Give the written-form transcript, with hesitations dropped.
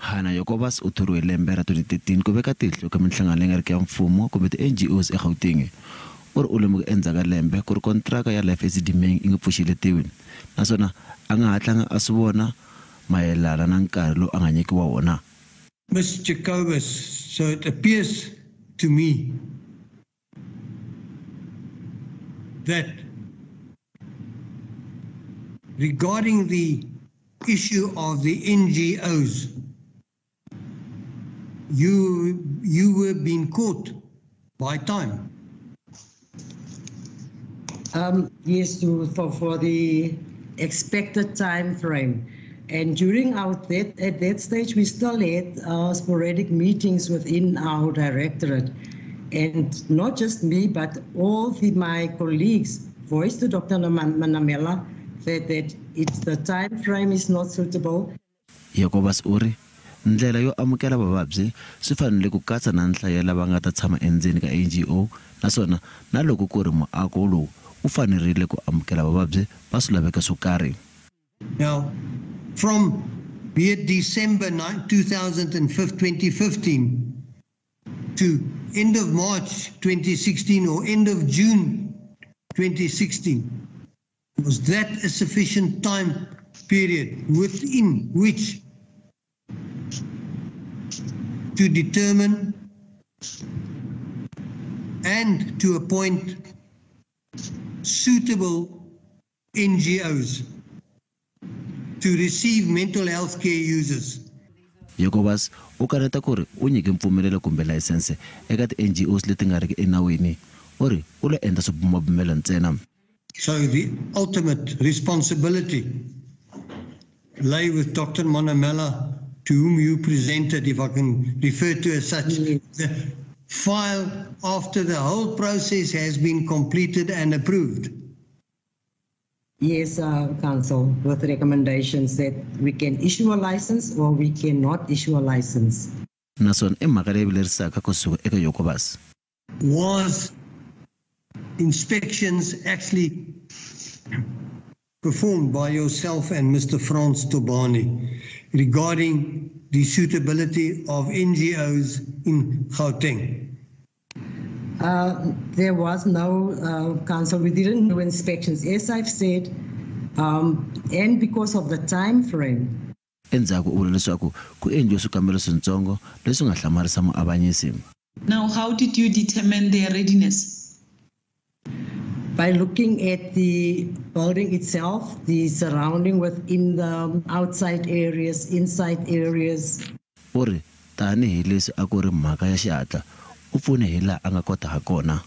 Hannah Jacobus u thoriwe hi lembe ra 2013 ku veka tihlo eka minhlangano leyi nga riki ya mfumo kumbe ti-NGOs eGauteng. U ri u lemuke endzhaku ka lembe ku ri kontiraka ya Life Esidimeni yi nge pfuxeletiwi naswona a nga hatlanga a swi vona mayelana na nkarhi lowu a nga nyikiwa wona. Ms Jacobus, so it appears to me that regarding the issue of the NGOs, you were being caught by time. Yes, for the expected time frame. And during our that, at that stage, we still had sporadic meetings within our directorate. And not just me, but all my colleagues voiced to Dr. Manamela that the time frame is not suitable. Jacobus u ri ndlela yo amukela vavabyi swi fanele ku katsa na nhlayo ya lava nga ta tshama endzeni ka NGO naswona na loko ku ri muako lowu wu fanerile ku amukela vavabyi va swilaveko swo karhi. Now, from be it December 2015 to end of March 2016 or end of June 2016, was that a sufficient time period within which to determine and to appoint suitable NGOs to receive mental health care users? Jacobus u kaneta ku ri u nyike mpfumelelo kumbe layisense eka ti-NGOs leti nga riki enawini. U ri u lo endla swibumabumelo ntsena. So the ultimate responsibility lay with Dr. Manamela, to whom you presented, if I can refer to as such, the file after the whole process has been completed and approved. Yes, Council, with recommendations that we can issue a license or we cannot issue a license. Naswona i mhaka leyi vilerisaka kusuka eka Jacobus. Was inspections actually performed by yourself and Mr. Frans Tobani regarding the suitability of NGOs in Gauteng? There was no council. We didn't do inspections, as I've said, and because of the time frame. Endzhaku u vula leswaku ku endliwe swikambelo switsongo leswi nga hlamarisa muavanyisi. Now, how did you determine their readiness? By looking at the building itself, the surrounding within the outside areas, inside areas. U ri tanihi leswi a ku ri mhaka ya xihatla, u pfune hi laha a nga kota ha kona.